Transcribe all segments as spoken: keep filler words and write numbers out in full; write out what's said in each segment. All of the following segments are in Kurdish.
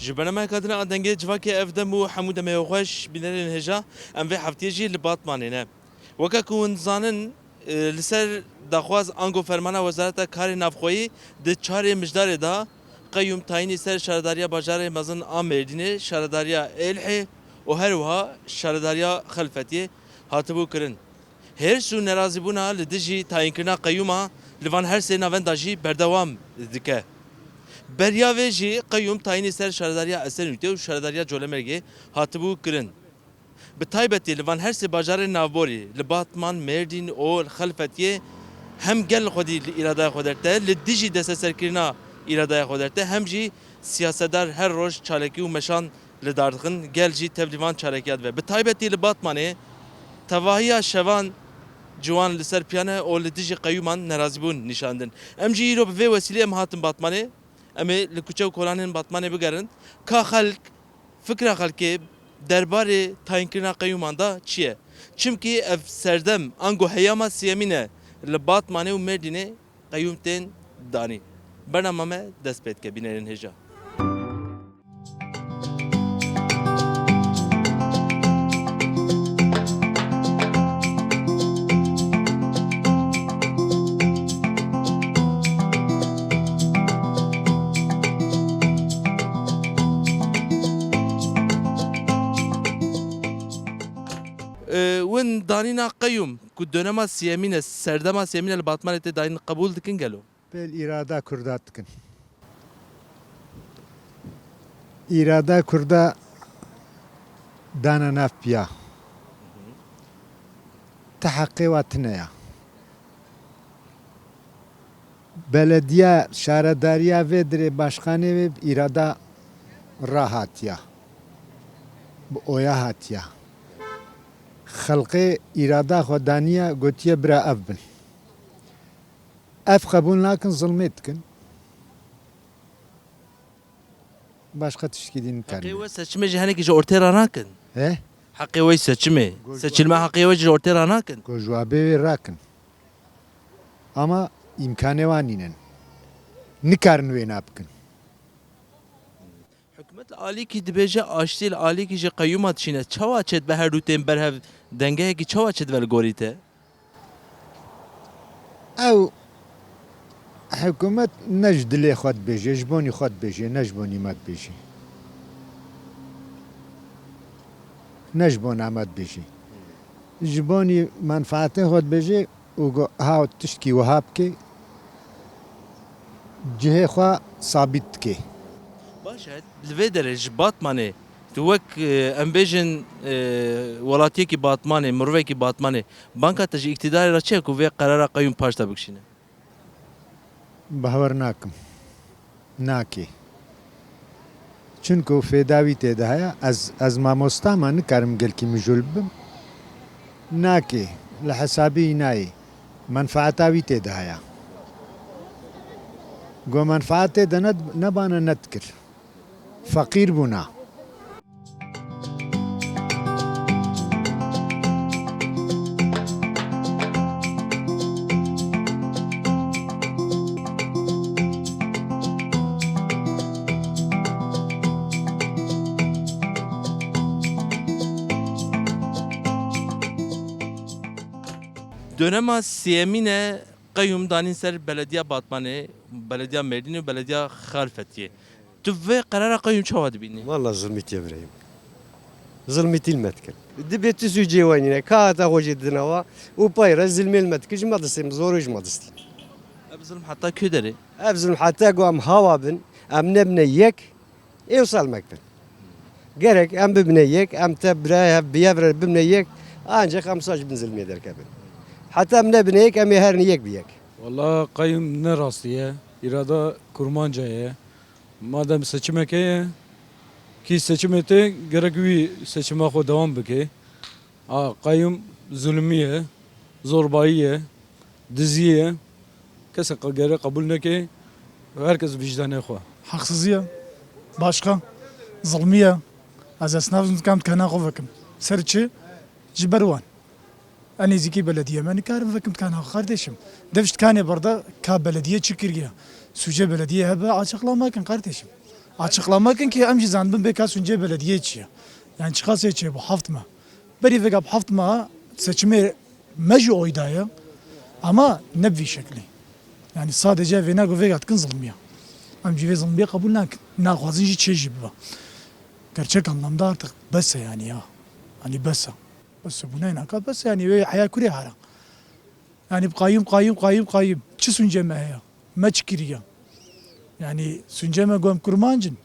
Ji bernameya Kadina a Dengê Civakê ev dem û hemû demê xweş bînerên hêja, em vê heftiyê jî li Batmanê ne. Weke ku hûn dizanin, e, li ser daxwaz ango fermana Wezareta Karê Navxweyî di çarê Mijdarê de qeyûm tayînî ser Şaredariya Bajarê Mezin a Mêrdînê, Şaredariya Êlihê û her wiha Şaredariya Xelfetiyê hatibû kirin. Hêrs û nerazîbûna li dijî tayînkirina qeyûma li van her sê navenda jî berdewam dike. Beriya vê jî qeyûm tayînî ser Şaredariya Esenûtê û Şaredariya Colemêrgê hatibû kirin. Bi taybetî li van her sê bajarên navborî, li Batman, Mêrdîn û li Xelfetiyê hem gel xwedî li îradaya xwe derte, li dijî desteserkirina îradaya xwe derte, hem jî siyasetdar her roj çalakî û meşan li dar dixin, gel jî tevlî van çalakiya dibe. Bi taybetî li Batmanê tevahiya şevan ciwan li ser piyan e û li dijî qeyûman nerazîbûn nîşandin. Em jî îro bi vê wesîlê em hatin Batmanê. Em ê li kuçe û kolanên Batmanê bigerin ka xelk, fikra xelkê derbarê tayînkirina qeyûman de çi ye? Çimkî ev serdem ango heyama sêyemîn e li Batmanê û Mêrdînê qeyûm tên danîn. Bernama me dest pê dike, bînerên hêja. Win danîna qeyûm ku dönema sêyemîn e, serdema sêyemîn e li Batmanê tê dayîn, qebûl dikin gelo? Pêl îrada Kurda dikin. Îrada Kurda dana nav piya. Ti heqê wa tine ya. Belediya, şaredariya vê dirê başkanê wê bi îrada ra hatiya. Bi oya hatiya. Xelqê îrada xwe daniya, gotiye bira ev bin. Ev qebûl nakin, zilmê dikin. Başqa tiştkî dî nikarin. Heqê we seçimê jî henekî ji ortê ra nakin. He? Heqê we seçimê. Seçilme heqê we ji ortê ra nakin. Ku ji wabê wê rakin. Ama îmkanê wan nînin. Nikarin wê nabikin. Hikûmet li alîkî dibêje aştî, li alîkî jî qeyûma dişîne. Çawa çêdibe her du tên berhev, dengehekî çawa çêdibe li gorî te? Ew hikûmet ne ji dilê xwe dibêje, ji bonî xwe dibêje, ne ji bonî me dibêje. Ne ji bona me dibêje. Ji bonî menfaetê xwe dibêje û got, "Haw tiştkî wiha bike." Cihê xwe sabît dike. Baş e, li vê derê ji Batmanê, tu wek, e, em bêjin, e, welatiyekî Batmanê, mirovekî Batmanê, banka te ji îktîdarê re çi ye ku vê qerara qeyûm paş te bikişîne? Bawer nakim. Nake. Çunku fêda wî tê de heye. Ez, ez mamosta me, nikarim gelkî mijûl bibim. Nake. Li hesabî nayê. Menfaeta wî tê de heye. Go menfaet tê de ne, nebane nedikir. Feqîr bûna. Dönema sêyemîn e qeyûm danîn ser Belediya Batmanê, Belediya Mêrdînê û Belediya Xalfetiyê. Tu vê qerara qeyûm çawa dibînî? Walla zilmî tê birayê min. Zilmî tî li me dikin. Dibê tu sûcê we nîne, ka hata xwe jê didin hewa û pay re zilmê li me dikin, ji me distê, min zorê ji me distî. Ev zilm heta kê derê? Ev zilm heta ku em hawa bin, em nebine yek, ê wisa li me dikin. Gerek em bibine yek, em te birayê hev bi yev re bibine yek, ancak em wisa ji bin zilmê derkevin. Heta em nebine yek, em ê herin yek bi yek. Walla qeyûm ne rastî ye, îrada kurmanca ye. Madem seçimek heye, kî seçimê tê, gerek wî seçima xwe dewam bike. A, qeyûm zulmî ye, zorbayî ye, dizî ye. Kesek qe-, gerek qebûl neke, her kes vicdanê xwe. Haksizî ye, başqa, zilmî ye. Ez esnaf dikim, dikana xwe vekim. Ser çi? Ji ber wan. En nêzîkî belediye me nikarim vekim dikana xwe, kardeşim. Dev ji dikanê berde ka belediye çi kiriye? Sûcê belediye hebe, açıklama kin kardeşim. Açıklama kin ki em jî zanibin bê ka sûncê belediyê çi ye. Yani çiqasê çêbû heft meh. Berî vêga bi heft meha seçimê me jî oy daye. Ama ne bi vî şeklî. Yani sadece vêna ku vêga dikin zilmiye. Em jî vê zilmiyê qebûl nakin. Naxwazin jî çê jî bibe. Gerçek anlamda artık bes e yani ya. Hani bes e. Bes e, bu ne alaka? Bes e yani, wê heya kurê hara. Yani qayûm, qayûm, qayûm, qayûm. Çi sûncê me heye? Me çi kiriye? Yani sûncê me ku em kurmanc in.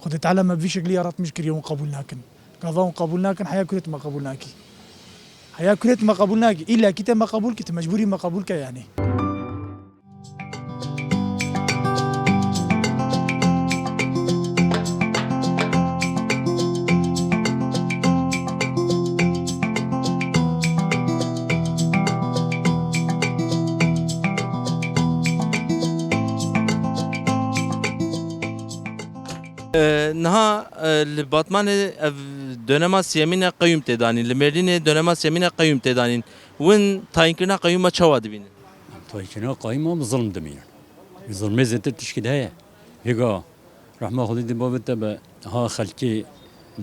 Xwedê Teala me bi vî şeklî yaratmiş kiriye, hûn qebûl nakin. Gava hûn qebûl nakin, heya kurê tu me qebûl nakî. Heya kurê tu me qebûl nakî. Îlla kî te me qebûl kî, tu mecbûrî me qebûl ke yani. E, niha, e, li Batmanê ev dönema siyemîn e qeyûm tê danîn. Li Mêrdînê dönema siyemîn e qeyûm tê danîn. Win tayînkirina qeyûma çawa dibînin? Tayînkirina qeyûma bi zilm dimînin. Zilmê zêtir tişkî de heye. Hêga rehma Xwedê dî bavê te be, ha xelkê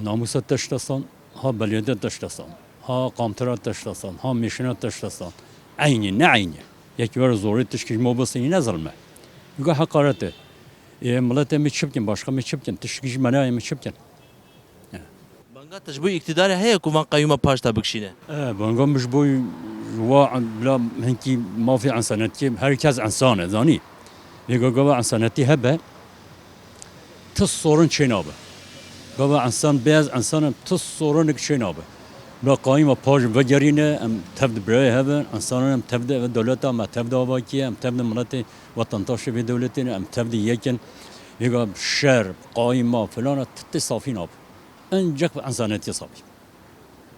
namûsa te şitesan, ha belediye te şitesan, ha qamtira te şitesan, ha mêşina te şitesan. Eynî, ne eynî. Yekî were zorê tişkî ji me bisinî ne zilm e. Hêga heqaret e. Ê, miletê me çi bikin, başqa me çi bikin? Tişkî ji me nayê, me çi bikin? Banga te ji bo îktidarê heye ku van qeyûma paş de bikişîne? E, banga min ji bo wa bila hinkî mafê ensanetiyê, her kes ensan e, zanî. Vêga gava ensanetî hebe, ti sorin çênabe. Gava ensan bê ez ensan im, ti sorinik çênabe. Bila qeyûma paş vegerîne, em tev di birayê hev in, ensanan em tev di ev dewleta me, tev di avakî ye, em tev di miletê wetandaşê vê dewletê ne, em tev di yek in. Vêga şer, qeyûma, filana, ti tê safî nabe. Ancak bi ensanetiyê sabî.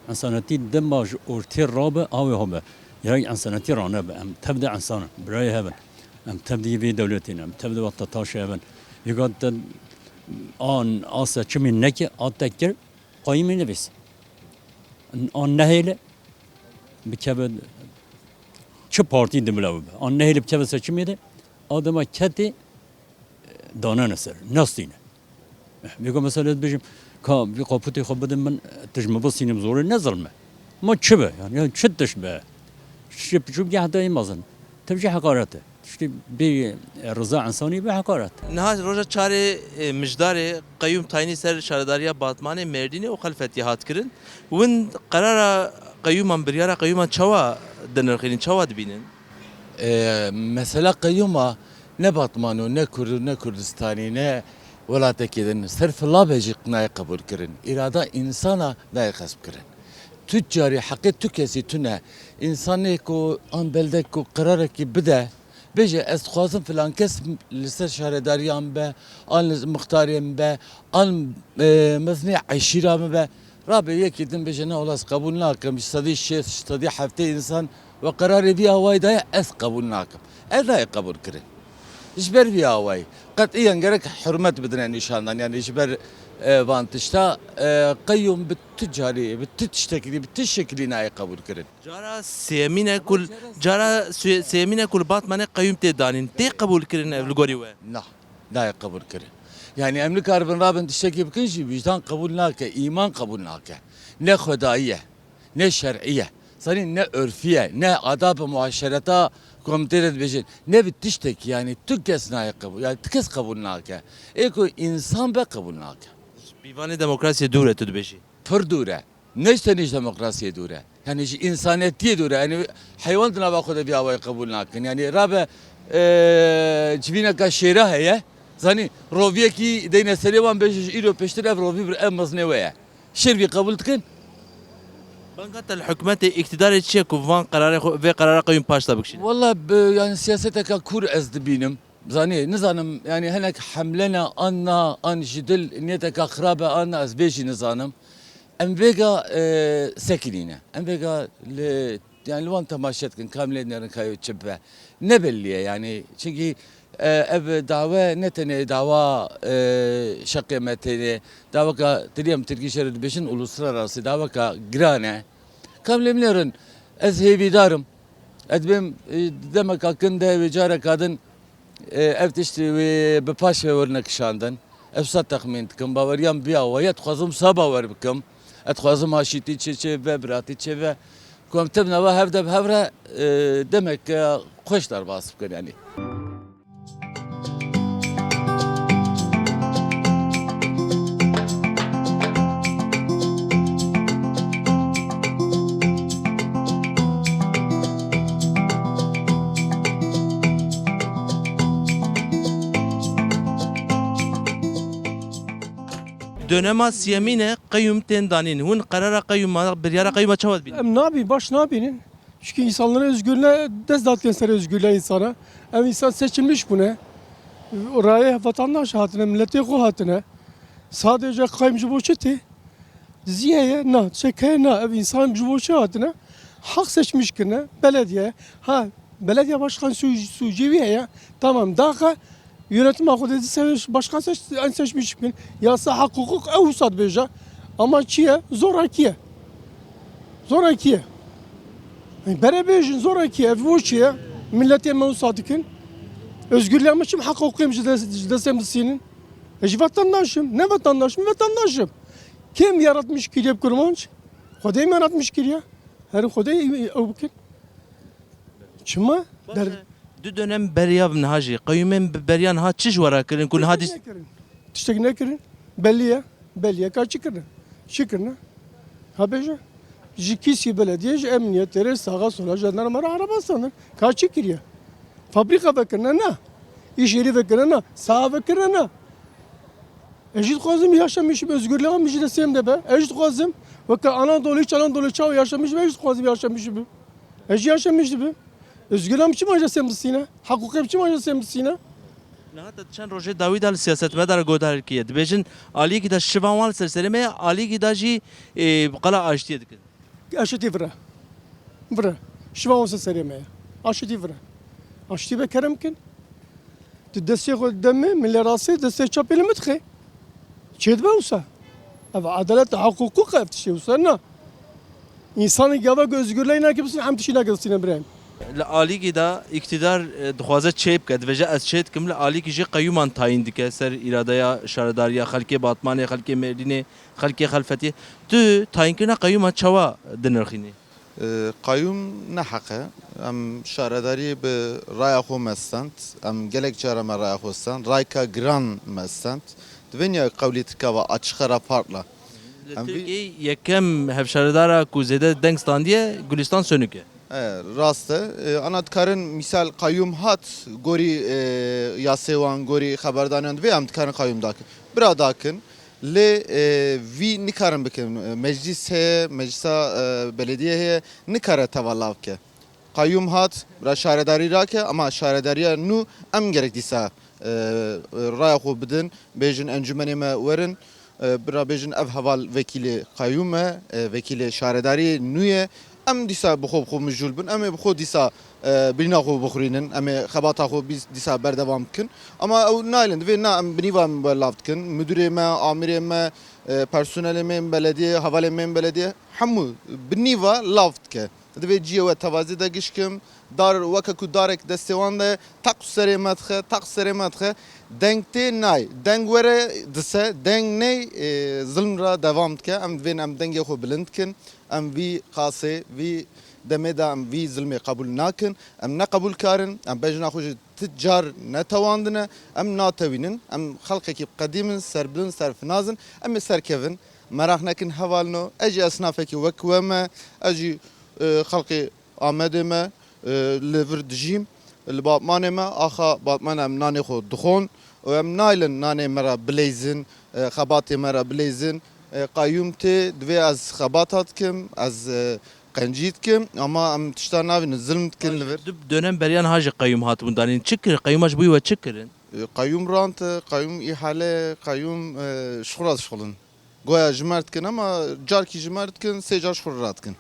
Ensanetî dema ji ortê rabe, awê habe. Gerek ensanetî ranebe. Em tev de ensan in, birayê hev in. Em tev de vê dewletê ne, em tev de wexta taşê hev in. Yeka te an a seçimê neke, a te kir, qayîmê nevês. An nehêle, bikeve çi partî dimile bibe. An nehêle bikeve seçimê de, a dema ketê, danene ser, nastîne. Eh, vêga mesela ez dibêjim, ka vî qapûtê xwe bidin min, tu ji min bistînim zorê, ne zilm e. Ma çi be? Yani, yani çi tişt be? Tiştê piçûk ya heta ê mezin. Tevcî heqaret e. Tiştê bê, e, riza insanî be heqaret. Niha roja çarê, e, Mijdarê qeyûm tayînî ser şaredariya Batmanê, Mêrdînê û Xelfetiyê hat kirin. Win qerara qeyûman, biryara qeyûman çawa dinirxînin, çawa dibînin? E, mesela qeyûma ne Batman û ne Kurd û ne Kurdistanî ne welatekî din ser filabe jî nayê qebûl kirin. Îrada însana nayê xesp kirin. Tu carî heqê tu kesî tune. Însanê ku an belde ku qerarekî bide, bêje, ez dixwazim filan kes li ser şaredariya min be, an li muxtarê min be, an, e, mezinê eşîra min be. Rabe yekî din bêje, na wela ez qebûl nakim, ji sedî şêst, ji sedî heftê însan we qerarê vî awayî daye, ez qebûl nakim. Ez nayê qebûl kirin. Ji ber vî awayî, qetîyen gerek hurmet bidine nîşandan, yani ji ber, e, van tişta, e, qeyûm bi tu carî, bi tu tiştekî, bi tu şekilî nayê qebûl kirin. Cara sêyemîn e ku, cara sê-, sêyemîn e ku li Batmanê qeyûm tê danîn. Tê qebûl kirin ev li gorî we? Na, nayê qebûl kirin. Yani em nikaribin rabin tiştekî bikin jî wîjdan qebûl nake, îman qebûl nake. Ne xwedayî ye, ne şer'î ye. Zanî ne örfî ye, ne adab muaşereta ku em tê de dibêjin. Ne bi tiştekî yani tu kes nayê qebûl, yani tu kes qebûl nake. Ê ku însan be qebûl nake. Pîvanê demokrasiyê dûr e tu dibêjî? Pir dûr e. Ne ji tenê ji demokrasiyê dûr e. Yani ji însanetiyê dûr e. Yani heywan di nava xwe de vî awayî qebûl nakin. Yani rabe, e, civîneka şêra heye. Zanî roviyekî deyne serê wan bêje ji îro pêştir ev rovî bir ev mezinê we ye. Şêr vî qebûl dikin? Banga te li hikûmetê, îktidarê çi ye ku van qerarê xwe, vê qerara qeyûm paş de bikişîne? Walla bi, yani siyaseteka kûr ez dibînim. Zanî, nizanim, yani hinek hemle ne, an na, an ji dil niyeteka xirab e, an na, ez vê jî nizanim. Em vêga, e, sekinîne. Em vêga li, yani li wan temaşe dikin, kam lê nerin kayo çi bibe. Ne belliye yani. Çünkü, e, ev dawe ne tenê dawa, e, şeqê me têne. Daweka tirî em tirkî şerê dibêjin uluslararası daweka giran e. Kam lê min nerin, ez hêvîdar im. Ez dibêm, e, demeka kin de wê careka din, e, ev tiştê wê bi paş ve werine kişandin. Ez wisa texmîn dikim, baweriya min biya we ye, dixwazim wisa bawer bikim. Ez dixwazim aşîtî çê çê ve, biratî çê ve. Ku em tevne ve hev de bi hev re, e, demeke xweş derbas bikin, yanî. Dönema siyemîn e, qeyûm tên danîn. Hûn qerara qeyûma, biryara qeyûma çawa dibînin? Em nabî, baş nabînin. Çünkü insanlara özgürlüğe dest dağıtken sere özgürlüğe insana. Ev insan seçilmiş bune. Raye vatandaş hatine, milletê xwe hatine. Sadece qeyûm ji bo çi tê? Dizî heye, na. Çek heye, na. Ev insan ji bo çi hatine? Halk seçmiş kirine. Belediye. Ha, belediye başkan su-, sucî wî heye. Tamam, daxe yönetim hakkı dedi, seç-, başkan seç-, en seçmiş bin. Yasa, hak, hukuk ew wisa dibêje. Ama çi ye? Zoraki ye. Zoraki ye. Bere bêjin, zoraki ye. Ev bo çi ye? Milletê me wisa dikin. Özgürlüğe me çim hak, hukukê min ji dest, ji destê min disînin? Ez jî vatandaşım. Ne vatandaşım? Vatandaşım. Kim yaratmış kiriye bi kurmanc? Xwedê mi yaratmiş kiriye. Her Xwedê ew bikin. Çima? Baş Der- e, du dönem beriya niha jî, qeyûmên bi beriya niha çi ji we re kirin ku niha dîs- Tiştek nekirin. Tiştek nekirin. Belli ye. Belli ye. Ka çi kirine? Çi kirine? Ha bêje. Ji kîsî belediye, ji emniyetê re sağa sola jandarma re araba standin. Ka çi kiriye? Fabrika vekirine ne? Îş yerî vekirine ne? Saha vekirine ne? Ez jî dixwazim yaşamışım, özgürlüğüm jî destê min de be. Ez jî dixwazim, weke Anadolu, hiç Anadolu çawa yaşamış be, ez jî dixwazim yaşamış bim. Ez jî yaşamış bim. Özgürlüğüm çima ji destê min distîne? Heqûqê min çima ji destê min distîne? Niha te çend rojê dawî de li siyasetmedara guhdarkî ye. Dibêjin aliyekî de şivan wan li ser serê me ye, aliyekî de jî, e, qala aştiyê dikin. Aşitî vire. Vire. Şiva olsa serê me ye. Aşitî vire. Aşitî be kerem kin. Tu destê xwe demê, min lê rastê, destê çapê li min dixê. Çê dibe wisa. Ev edalet, heqûq, hukuk ev tiştê wisa na. Însanê gava ku özgürlüğe nake bisin, hem tiştî nake distîne birayim. Li alîkî de îktidar, e, dixwaze çê bike, dibêje ez çê dikim, li alîkî jî qeyûman tayîn dike ser îradeya şaredariya xelkê Batmanê, xelkê Mêrdînê, xelkê Xelfetiyê. Tu tayînkirina qeyûma çawa dinirxînî? E, qeyûm ne heq e. Em şaredariyê bi raya xwe me stend. Em gelek cara me raya xwe stend. Rayka giran me stend. Divên ya qewlê tirka ve açık ara farklı. Li Em vî- Tirkiyeyê yekem hevşaredara ku zêde deng standiye Gulistan Sönük e. E, rast e. E, ana dikarin misal qeyûm hat gorî, e, yasê wan, gorî xeberdaniyan divê em dikarin qeyûm dakin. Bira dakin. Lê, e, vî nikarin bikin. E, meclis heye, meclisa, e, belediye heye, nikare teva lav ke. Qeyûm hat, bira şaredarî rake, ama şaredariya nû em gerek dîsa, e, raya xwe bidin, bêjin encûmenê me werin, e, bira bêjin ev heval vekîlê qeyûm e, e, vekîlê şaredariyê nû ye. Em dîsa bi xwe bi xwe mijûl bin, em ê bi xwe dîsa, e, birîna xwe bixurînin, em ê xebata xwe bîs-, dîsa berdewam bikin. Ama ew naylin, divê na em bi nîva em we lav dikin. Midûrê me, amirê me, e, personelê me yên belediyê, hevalê me yên belediyê, hemû bi nîva lav dike. Divê ciyê we tevazê de giş kim, dar weke ku darek destê wan de teq serê me dixe, teq serê me dixe. Deng tê nayê. Deng were dise, deng ney, e, zilm ra devam dike. Em divên em dengê xwe bilind kin. Em vî qasê, vî demê de em vî zilmê qebûl nakin. Em ne qebûlkar in. Em bejna xwe ji ti car netewandine. Em natewînin. Em xelkekî qedîm in, serbilind, serfinaz in. Em ê serkevin. Meraq nekin hevalino. Ez jî esnafekî wek we me. Ez jî, e, xelkê Amedê me, e, li vir dijîm. Li Batmanê me, axa Batman em nanê xwe dixwin û em naylin nanê me re bileyzin, e, xebatê me re bileyzin. E, qeyûm tê, divê ez xebata dikim, ez, e, qencî dikim, ama em tişta navînin, zilm dikin li vir. Du dönem beriya niha jî qeyûm hatibûn danîn. Çi kir? Qeyûma ji bo we çi kirin? E, qeyûm rant e, qeyûm îhale, qeyûm, e, ji xwe re dişixulin. Goya ji me re dikin, ama carkî ji me re dikin, sê car ji xwe re radikin.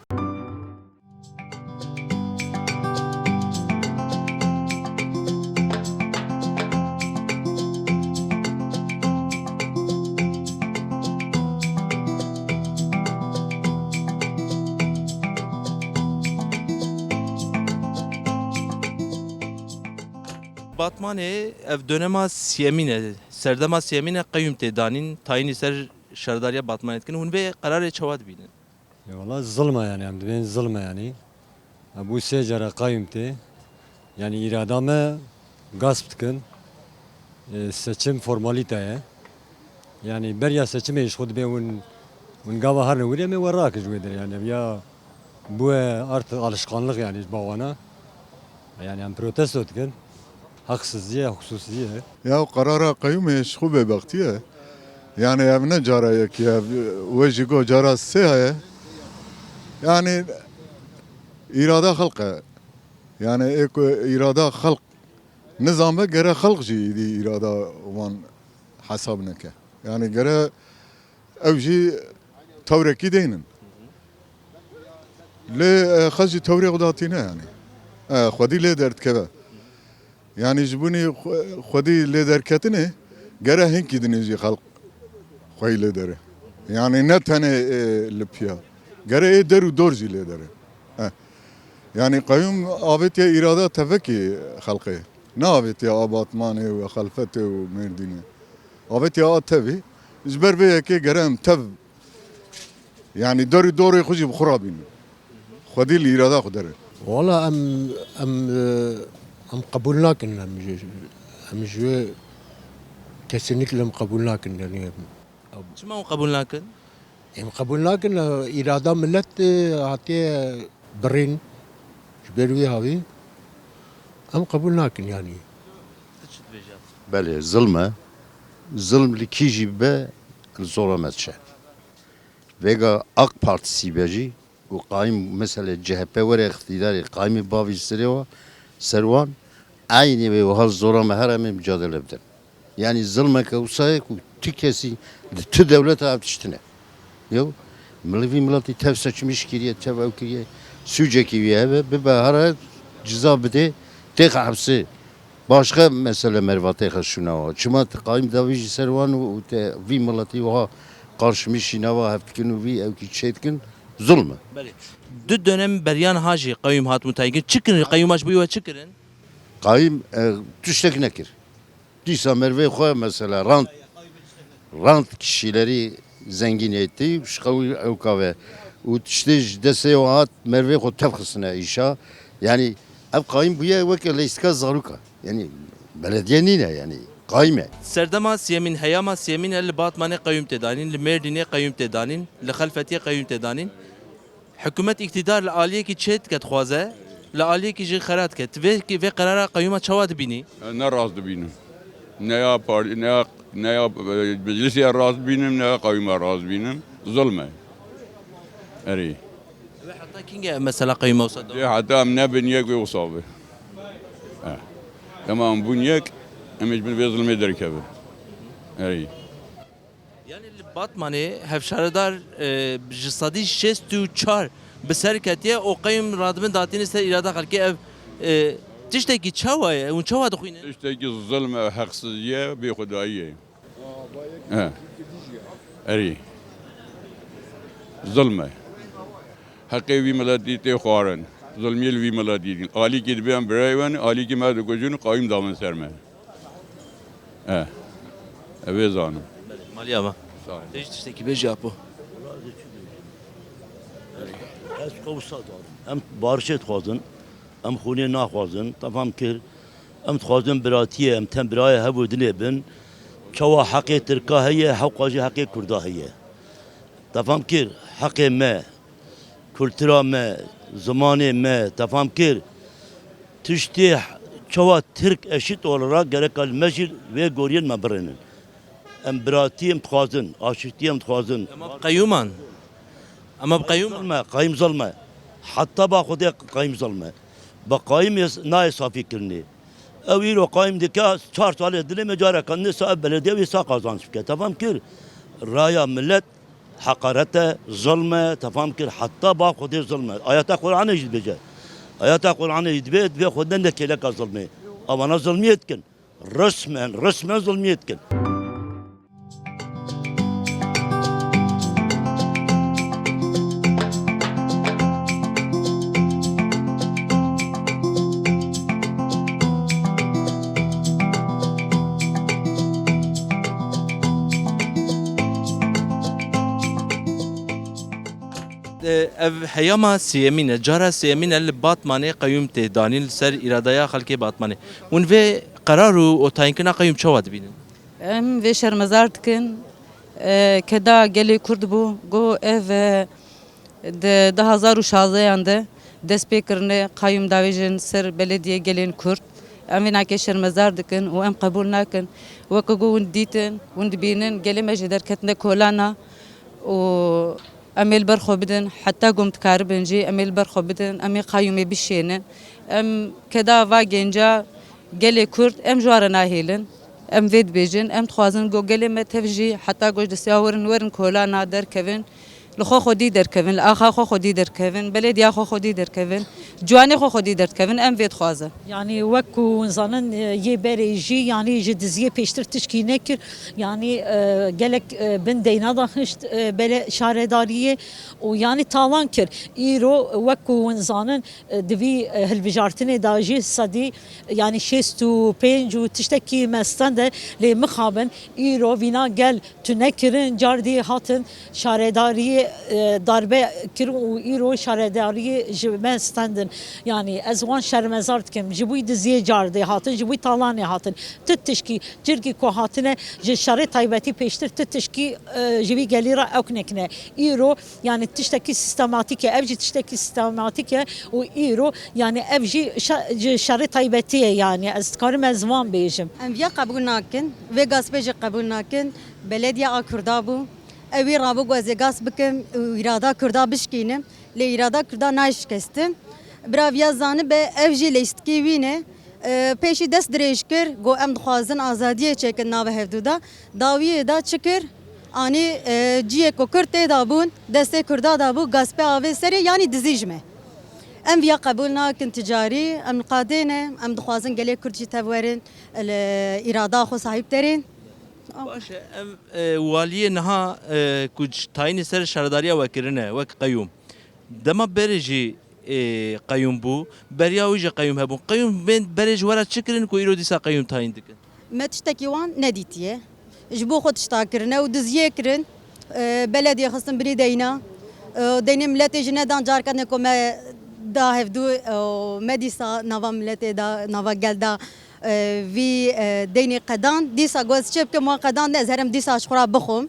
Batmanê ev dönema siyemîn e. Serdema sêyemîn e qeyûm tê danîn, tayînî ser şaredariya Batmanê dikin. Hûn vê qerarê çawa dibînin? Ya wala zilm e yani, em dibên zilm e yani. Em bû sê cara qeyûm tê. Yani îrada me gasp dikin. E, seçim formalîte ye. Yani beriya seçimê ji xwe dibê hûn, hûn gava herin wir em ê we rakin ji wê derê yani. Ya bûye artık alışkanlık yani ji bawana. Yani em protesto dikin. Haksızlığı, hususiyet. Ya qerara qeyûmê ji xwe bêbextî ye. Yani ev ne cara yekî ye, ev wê jî got cara sê heye. Yani îrada xelq e. Yani ê ku îrada xelq nizanbe gere xelq jî îdî îrada wan hesab neke. Yani gere ew jî tewrekî deynin. Lê, e, xelk jî tewrê xwe datîne yani. E, xwedî lê derdikeve. Yani ji bunî xwe-, xwedî lê derketinê gere hinkî dinê jî xelk xweyî lê dere. Yani ne tenê, e, li piya. Gere ê der û dor jî lê dere. E. Yani qeyûm avêtiye îrada tevekî xelkê. Ne avêtiye a Batmanê û Xelfetê û Mêrdînê. Avêtiye a tevî. Ji ber vê yekê gere em tev Yani derî dorê xwe jî bi xwe re bînin. Xwedî li îrada xwe dere. Wala em, em, e, em qebûl nakin, em ji, em ji wê kesinlikle em qebûl nakin, yani. Çima hûn qebûl nakin? Em qebûl nakin, e, îrada millet, e, hatiye birîn, ji ber wî havî em qebûl nakin, yani. Tu çi dibêje? Belê, zilm e. Zilm li kî jî bibe, li zora me diçe. Vêga AK Partî be jî û qayîm, mesele C H P were îqtîdarê, qayîmê bavî serê wa, ser wan, eynî wê wiha zora me her em ê micadele bidin. Yanî zilmeke wisa ye ku tu kesî di tu dewleta ev tiştine. Yew, milî vî miletî tev seçmiş kiriye, tev ew kiriye, sûcekî wî hebe, bibe here ciza bidê, têxe hepsê. Başqa mesele mervatê xwe şûna wa. Çima te qayîm davî ji ser wan û, û te vî miletî wiha qarşimişî nava hev dikin û vî ewkî çê dikin, zulm e. Belê. Du dönem beriyan ha jî qeyûm hat mutayîn kirin. Çi kirin? Qeyûma ji bo we çi kirin? Qayîm, e, tiştek nekir. Dîsa mervê xwe mesela rant, rant kişîlerî zengîn etî, ji qewî ewka ve û tiştê ji destê wan hat mervê xwe tev xistine îşa. Yanî ev qayîm bûye weke leyîstika zaroka. Yanî belediye nîne yanî qayîm e. Serdema siyemîn, heyama siyemîn e li Batmanê qeyûm tê danîn, li Mêrdînê qeyûm tê danîn, li Xelfetiyê qeyûm tê danîn. Hikûmet îktîdar li aliyekî çê dike dixwaze, li aliyekî jî xera dike. Tu vê, vê qerara qeyûma çawa dibînî? Ne rast dibînim. Ne ya par-, ne ya, ne ya, e, meclisê rast dibînim, ne ya qeyûma rast dibînim. Zulm e. Erê. Wê heta kîngê ev mesela qeyûma wisa dewam? Dê heta em nebin yek wê wisa be. Eh. Dema em bûn yek, em ê ji bin vê zulmê derkevin. Erê. Yanî li Batmanê hevşaredar, e, ji sedî şêst û çar bi ser ketiye û qeyûm radibin datîne ser îrada xelkê. Ev, e, tiştekî çawa ye? Hûn çawa dixwînin? Tiştekî zilm e, heqsizî ye, bêxwedayî ye. He. Erê. Zilm e. Heqê vî miletî tê xwarin. Zilmiyê li vî miletî dîn. Alîkî dibê em birayê wen, alîkî me dikujin û qayûm davin ser me. E. Ev ê zanin. Belê, maliya me. Sağ ol. Te jî tiştekî bêjî apo. Ez qewsa zanim. Em barişê dixwazin. Em xûnê naxwazin. Tefam kir. Em dixwazin biratiyê, em tem birayê hev û dinê bin. Çawa heqê Tirka heye, hewqa jî heqê Kurda heye. Tefam kir. Heqê me. Kultura me, zimanê me, tefam kir. Tiştê çawa Tirk eşît olarak gereka li me jî vê goriyên me birênin. Em biratî em dixwazin, aşîtî em dixwazin. Ema bi qeyûman? Ema bi qeyûman? Zilme, qayîm zilme. Heta ba Xwedê qayîm zilme. Bi qayîm yê nayê safî kirinê. Ew îro qayîm dike, çar salê dilê me careka nisa ev belediye wî sa qazanç bike. Tefam kir. Raya millet heqaret e, zilm e, tefam kir, heta ba Xwedê zilm e. Ayeta Qur'anê jî dibêje. Ayeta Qur'anê jî dibê, dibê Xwedê ne kêleka zilmê. Evana zilmiyê dikin. Resmen, resmen zilmiyê dikin. E, ev heyama sêyemîn e, cara sêyemîn e li Batmanê qeyûm tê danîn li ser îradeya xelkê Batmanê. Hûn vê qerar û tayînkirina qeyûm çawa dibînin? Em vê şermezar dikin. E, keda gelê Kurd bû, got ev, e, di du hazar û şazdeyan de dest pê kirine qeyûm davêjin ser belediyê gelên Kurd. Em vê nakê şermezar dikin û em qebûl nakin. Weke ku hûn dîtin, hûn dibînin, gelê me jî derketine kolana û em ê li ber xwe bidin, heta ku em dikaribin jî em ê li ber xwe bidin, em ê qeyûmê bişênin. Em keda va genca gelê Kurd, em ji wan re nahêlin. Em vê dibêjin, em dixwazin ku gelê me tev jî heta ku ji destê werin, werin kolana derkevin, li xwe xwedî derkevin, li axa xwe xwedî derkevin, belediya xwe xwedî derkevin, ciwanê xwe xwedî derkevin, em vê dixwazin. Yanî wek ku hûn zanin, e, yê berê jî, yanî ji diziyê pêştir tişkî nekir. Yanî, e, gelek, e, bin deyna daxist, e, bele-, şaredariyê û yanî talan kir. Îro wek ku hûn zanin, e, di vî, e, hilbijartinê de jî sedî, yanî şêst û pênc û tiştekî me stend e, lê mixabin îro vîna gel tune kirin, cardî hatin şaredariyê, e, darbe kirin û îro şaredariyê ji me stendin. Yanî ez wan şermezar dikim. Ji bo diziyê cardê hatin, ji bo talanê hatin. Tu tişkî, cirkî ku hatine ji şerê taybetî pêştir tu tişkî, e, ji vî gelî re ewk nekine. Îro, yanî tiştekî sîstematîk e, ev jî tiştekî sîstematîk e û îro, yanî ev jî şe-, ji şerê taybetî ye, yanî ez dikarim ez van bêjim. Em viya qebûl nakin, vê gaspê jî qebûl nakin. Belediya a Kurda bû. Ew wî rabû ku ez ê gasp bikim û îrada Kurda bişkînim. Lê îrada Kurda nayê şikestin. Bira viya zanibe, ev jî leyistikî wî ne. E, pêşî dest dirêj kir, got, "Em dixwazin azadiyê çêkin nava hevdû de." Dawiyê de çi kir? Anî, e, ciyê ku Kurd tê de bûn, destê Kurda de bû, gaspê avê serê, yanî dizî ji me. Em viya qebûl nakin ticarî, em li qadê ne, em dixwazin gelê Kurd jî tev werin, li îrada xwe sahîb terin. Baş e, ev, e, waliyê niha, e, ku ç-, tayînê ser şaredariya we kirine, wek qeyûm. Dema berê jî, e, qeyûm bû, beriya wî jî qeyûm hebûn. Qeyûm bên berê ji we re çi kirin ku îro dîsa qeyûm tayîn dikin? Me tiştekî wan nedîtiye. Ji bo xwe tişta kirine û diziyê kirin. E, belediyê xistin birî deyna. E, deynê miletê jî nedan, carkane ku me da hevdû, e, me dîsa nava miletê da, nava gel da, e, vî, e, deynê qedan. Dîsa got, "Ez çi bikim, wan qedan ne, ez herim dîsa ji xwe re bixwim."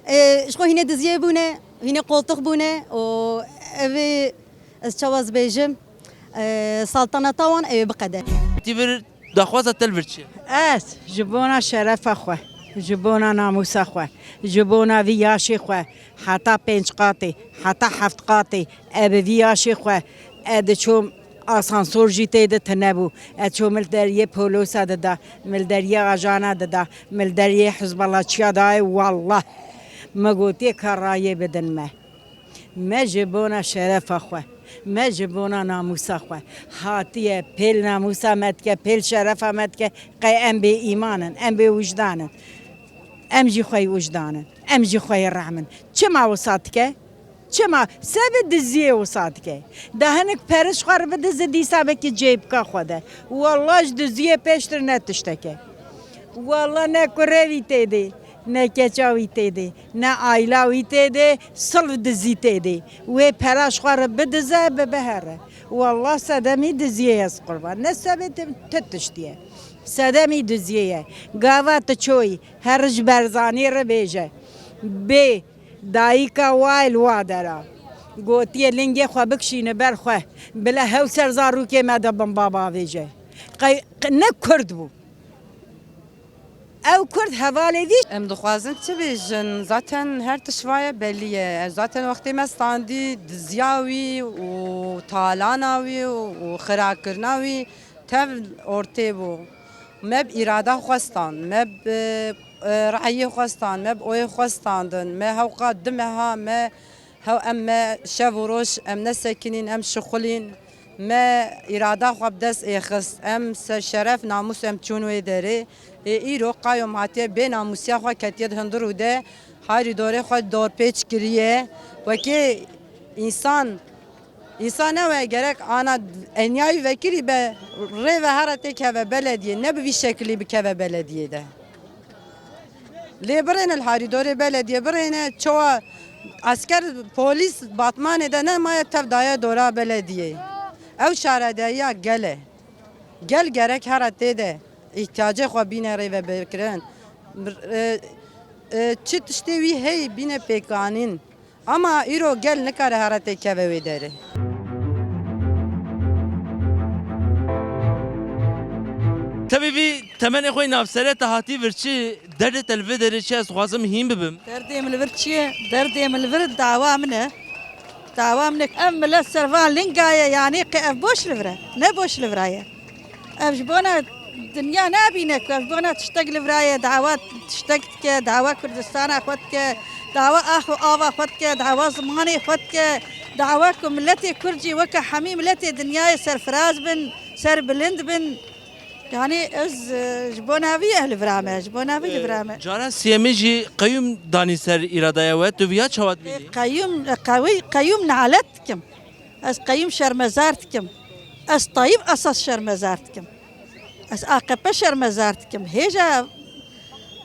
E, ji xwe hînê diziyê bûne, hînê qoltix bûne û ev ê ez çawa ez bêjim, e, saltanata wan ew ê biqede. Tî vir daxwaza te li vir çi ye? Ez ji bona şerefa xwe, ji bona namûsa xwe, ji bona vî yaşê xwe, heta pênc qatê, heta heft qatê, e bi vî yaşê xwe, e diçûm asansor jî tê de tune bû. E çûm li deriyê polosa dida, min li deriyê ajana dida, min li deriyê hizbalaçiya dayê, wallah. Me gotiye ka rayê bidin me. Me ji bona şerefa xwe, me ji bona namûsa xwe hatiye pêl namûsa me dike, pêl şerefa me dike, qey em bê îman in, em bê wijdan in. Em jî xweyî wijdan in, em jî xweyî rehm in. Çima wisa dike? Çima? Sebe diziyê wisa dike. Da hinek pere ji xwe re bidize, dîsa vekî cêbika xwe de. Wallah ji diziyê pêştir ne tiştek e. Wallah ne kurê wî tê de, ne keça wî tê de, ne aîla wî tê de, silf dizî tê de. Wê pera ji xwe re bidize, bibe here. Wallah sedemî diziyê ye, ez qurban. Ne sebê tu, tu tiştî ye. Sedemî diziyê ye. Gava tu çoyî, her ji Berzanî re bêje. Bê dayika wa li wa dera. Gotiye lingê xwe bikişîne ber xwe. Bila hew ser zarokê me de bin baba avêje. Qey, qe-, ne Kurd bû. Ew Kurd hevalê vî. Em dixwazin çi bêjin? Zaten her tişt vaye belî ye. Zaten wextê me standî diziya wî û talana wî û xirakirina wî tev ortê bû. Me bi îrada xwe stand, me bi, e, rayê xwe stand, me bi oyê xwe standin, me hewqa du meha me hew em me şev û roj em nesekinîn, em şixulîn, me îrada xwe bi dest êxist, em ser şeref, namûs em çûn wê derê. Ê îro qayom hatiye bê namûsiya xwe ketiye di hundir û de, harî dorê xwe dorpêç kiriye. Wekê însan, însan ne we gerek ana enyayî vekirî be, rê ve here têkeve belediyê, ne bi vî şekilî bikeve belediyê de. Lê birêne li harî dorê belediyê, birêne çawa Esker, polîs Batmanê de nemaye, tev daye dora belediyê. Ew şaredayiya gel e. Gel gerek here tê de îhtiyacê xwe bîne rêvebikirin. E, e, çi tiştê wî heyî bîne pêkanîn. Ama îro gel nikare here tê keve wê derê. Tevî vî temenê xwe yî navsere te hatî vir çi derdê te li vê derê çi ye, ez dixwazim hîn bibim. Derdê min li vir çi ye? Derdê min li vir dawa min e. Dawa min e. Ev milet ser van linga ye, yanî qe ev boş li vir e. Ne boş li vira ye. Ev ji bona dinya nabîne ku ev ji bona tiştek li vira ye. Dawa tiştek dike, dawa Kurdistana xwe dike, dawa ax û ava xwe dike, dawa zimanê xwe dike, dawa ku miletê Kurd jî weke hemî miletê dinyayê serfiraz bin, serbilind bin. Yanî ez, e, ji bona vî ye li vira me, ji bona vî li vira me. Cara siyemê jî qeyûm danî ser îradaya we, tu viya çawa dibînî? E, qeyûm, e, qewî, qeyûm nalet dikim. Ez qeyûm şermezar dikim. Ez Tayyip Esas şermezar dikim. Ez A K P şermezar dikim. Hêja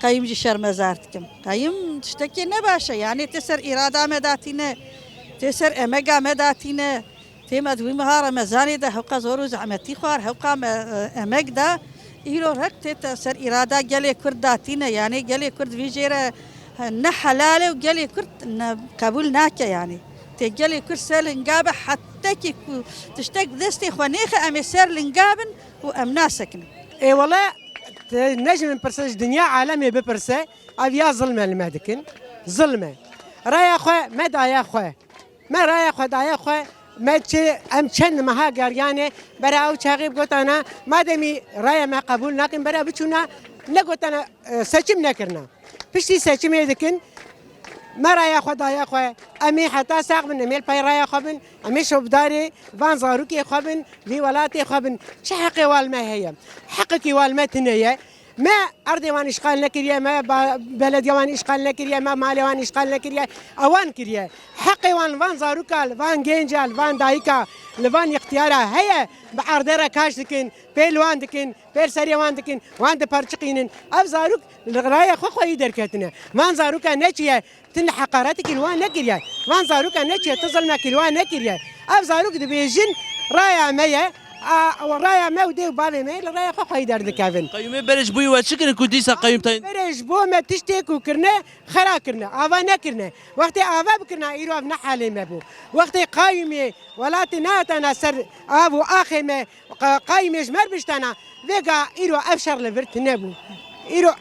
qeyûm jî şermezar dikim. Qeyûm tiştekê ne baş e. Yanî tê ser îrada me datîne, tê ser emega me datîne. Tê me di wî meha Remezanê de hewqa zor û zehmetî xwar, hewqa me, e, emek da. Îro rek tê te ser îrada gelê Kurd datîne. Yanî gelê Kurd vî jê re, e, ne helal e û gelê Kurd ne qebûl nake yanî. Tê gelê Kurd ser linga be, hetekî ku tiştek bi destê xwe nêxe, em ê ser linga bin û em nasekinin. Ê wele, te ne ji min pirse, ji dinya alemê bipirse, ev ya zilm e li me dikin. Zilm e. Raya xwe me daye xwe. Me raya xwe daye xwe, me çi, em çend meha geriyane, bera ew çaxê bigotana, mademî raya me qebûl nakin, bera biçûna, negotana, e, seçim nekirina. Piştî seçimê dikin, me raya xwe daye xwe, em ê heta sax bin, em ê li pey raya xwe bin, em ê şopdarê van zarokê xwe bin, vî welatê xwe bin. Çi heqê wan li me heye? Heqekî wan li me tune ye. Me erdê wan îşxal nekiriye, me ba-, belediya wan îşxal nekiriye, me malê wan îşxal nekiriye. Ewan kiriye. Heqê wan li van zaroka, li van genca, li van dayika, li van îxtiyara heye, bi erdê re kaş dikin, pêl wan dikin, pêl serê wan dikin, wan diperçiqînin. Ev zarok li raya xwe xweyî derketine. Van zaroka neçiye, tu heqaretekî li wan nekiriye. Van zaroka neçiye, tu zilmekî li wan nekiriye. Ev zarok dibêjin, raya me ye, a, raya me û dê û bavê me ye, li raya xwe xweyî derdikevin. Qeyûmê berê ji bo we çi kirin ku dîsa qeyûm tayîn? Berê ji bo me tiştê ku kirine, xera kirine, ava nekirine. Wextê ava bikirina, îro ev ne halê me bû. Wextê qayûmê welatê nehatana ser av û axê me, qa-, qayûmê ji me re biştana, vêga îro ev şer li vir tune bû. Îro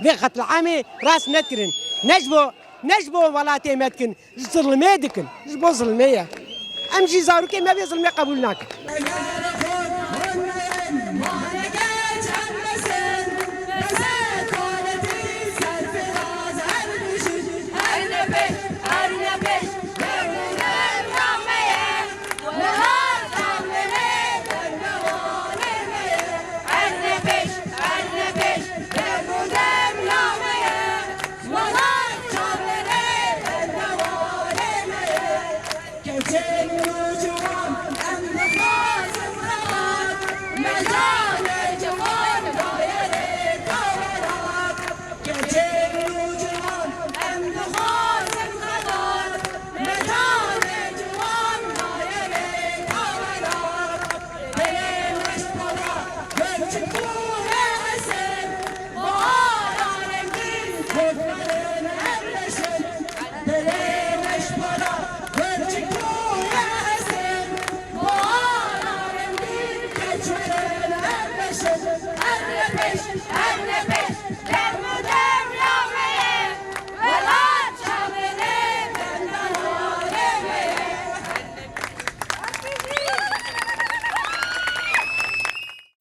vê qetliamê rast nedikirin. Ne ji bo, ne ji bo welatê me dikin, ji zilmê dikin. Ji bo zilmê ye. Em jî zarokê me vê zilmê qebûl nakin.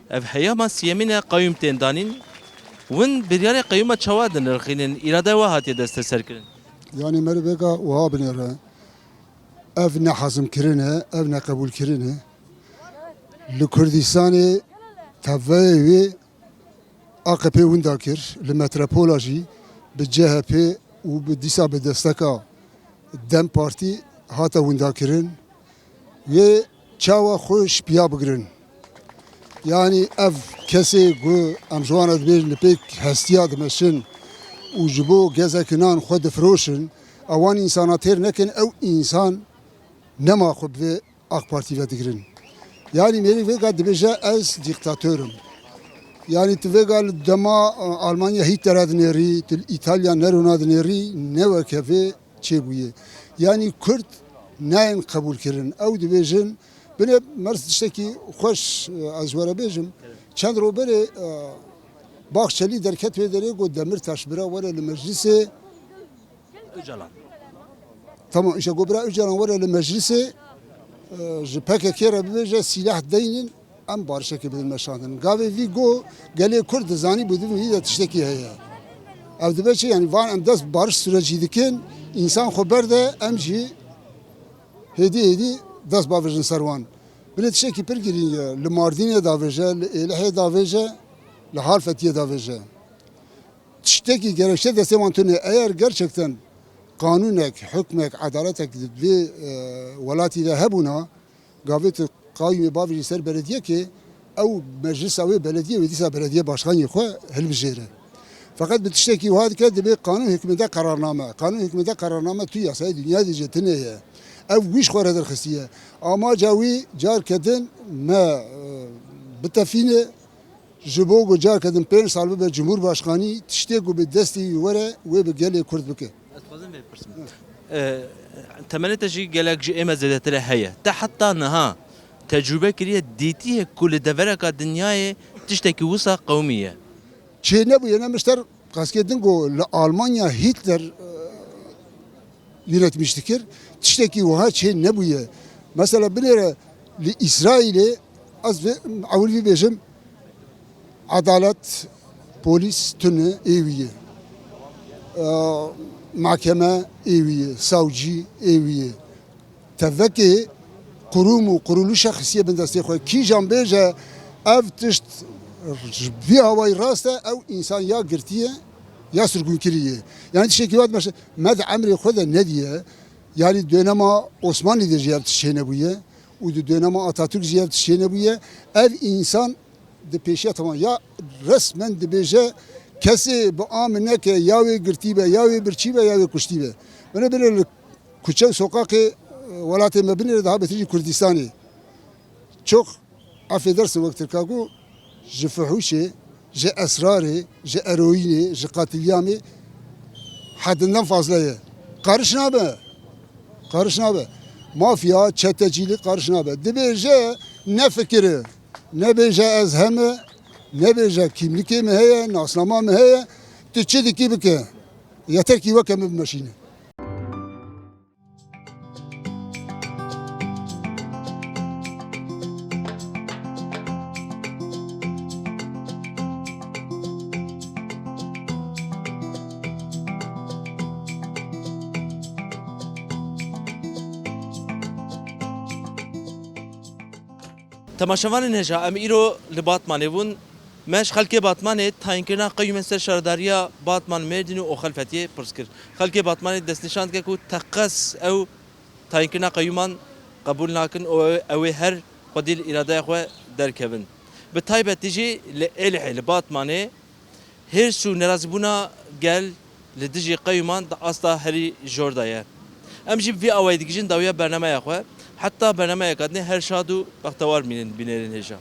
Ev heyama siyemîn e qeyûm tên danîn. Win biryarê qeyûma çawa dinirxînin? Îrade we hatiye desteserkirin? Yanî meriv vêga wiha binêre. Ev nehezimkirin e, ev neqebûlkirin e. Li Kurdistanê teveyê wê A K P winda kir, li metropola jî bi C H P û bi dîsa bi desteka DEM Partî hate windakirin. Wê çawa xwe ji piya bigirin. Yanî ev kesê ku em ji wan re dibêjin li pêk hestiya dimeşin û ji bo gezek inan xwe difiroşin, Ewan însana têr nekin, ew însan nema xwe bi vê AK Partî ve digirin. Yanî mêrik vêga dibêje ez dîktator im. Yanî tu vêga li dema, e, Almanya Hitlera dinêrî, tu li Îtalya Nerona dinêrî, ne weke vê çêbûye. Yanî Kurd nayên qebûlkirin. Ew dibêjin, binê merz tiştekî xweş, e, ez ji we re bêjim. Çend ro berê, e, Bahçeli derket wê derê got Demirtaş bira were li meclisê. Öcalan. Tamam, îşte got bira Öcalan were li meclisê, e, ji P K K re bibêje sîlah deynin, em barişekê bidin meşandin. Gavê vî got gelê Kurd dizanî bi din vî de tiştekî heye. Ev dibe çi? Yanî van em dest bariş sürecî dikin, însan xwe berde, em jî hêdî hêdî dest bavêjin ser wan. Binê tiştekî pir girîng e. Li Mardînê davêje, li Êlihê davêje, li Halfetiyê davêje. Tiştekî gerekçe destê wan tune. Eğer gerçekten qanûnek, hukmek, edaletek di vê, e, welatî de hebûna, gavê tu qayûmê bavêjî ser belediyekê, ew meclisa wê belediyê wê dîsa belediye başkanê xwe hilbijêre. Feqet bi tiştekî wiha dike, dibê qanûn hikmete qerarname. Qanûn hikmete qerarname tu yasayê dinya dî jê tune ye. Ev wî ji xwe re derxistiye. Amaca wî carke din me, e, bitefîne, ji bo ku carke din pênc sal bibe cumhurbaşkanî, tiştê ku bi destê wî were, wê bi gelê Kurd bike. Ez dixwazim vê bipirsim. E, temenê te jî gelek ji ême zêdetir e heye. Te heta niha tecrûbe kiriye, dîtiye ku li devereka dinyayê tiştekî wisa qewimiye? Çê nebûye, ne mişter qeskê din ku li Almanya Hitler, e, yönetmiş dikir, tiştekî wiha çê nebûye. Mesela binêre li Îsraîlê, ez vê, ewil vî bêjim, edalet, polîs tune ê wî ye. E, mahkeme ê wî ye, savcî ê wî ye. Tevekê qurûm û quruluşa xistiye bin destê xwe. Kîjan bêje ev tişt ji vî awayî rast e, ew însan ya girtiye ya sirgûnkirî ye. Yanî tiştekî wa dimeşe, me di emrê xwe de nediye. Yanî dönema Osmanlî de jî ev tişt çênebûye û di dönema Atatürk jî ev tişt çênebûye. Ev însan di pêşiya, tamam, ya resmen dibêje kesê bi a min neke, ya wê girtî be, ya wê birçî be, ya wê kuştî be. Binê binê li kuçe û soqaqê, e, welatê me binêre, daha betir jî Kurdistanê. Çok affedersin wek Tirka ku ji fuhuşê, ji esrarê, ji eroînê, ji qatilyamê hedinden fazla ye. Qariş nabe. Qariş nabe. Mafya, çetecîlik qariş nabe. Dibêje nefikire. Nebêje ez heme, nebêje kîmlikê min heye, nasnama min heye. Tu çi dikî bike. Yeter kî weke min bimeşîne. Temaşevanên hêja, em îro li Batmanê bûn. Me ji xelkê Batmanê tayînkirina qeyûmên ser şaredariya Batman, Mêrdîn û Oxelfetiyê pirs kir. Xelkê Batmanê destnîşan dike ku teqez ew tayînkirina qeyûman qebûl nakin û ew, ew ê her xwedî li îradeya xwe derkevin. Bi taybetî jî li Êlihê, li Batmanê, hêrs û nerazîbûna gel li dijî qeyûman di asta herî jor de ye. Em jî bi vî awayî digihîjin dawiya bernameya xwe. Heta bernameyeka dinê her şad û bextewar bimînin bînerên hêja.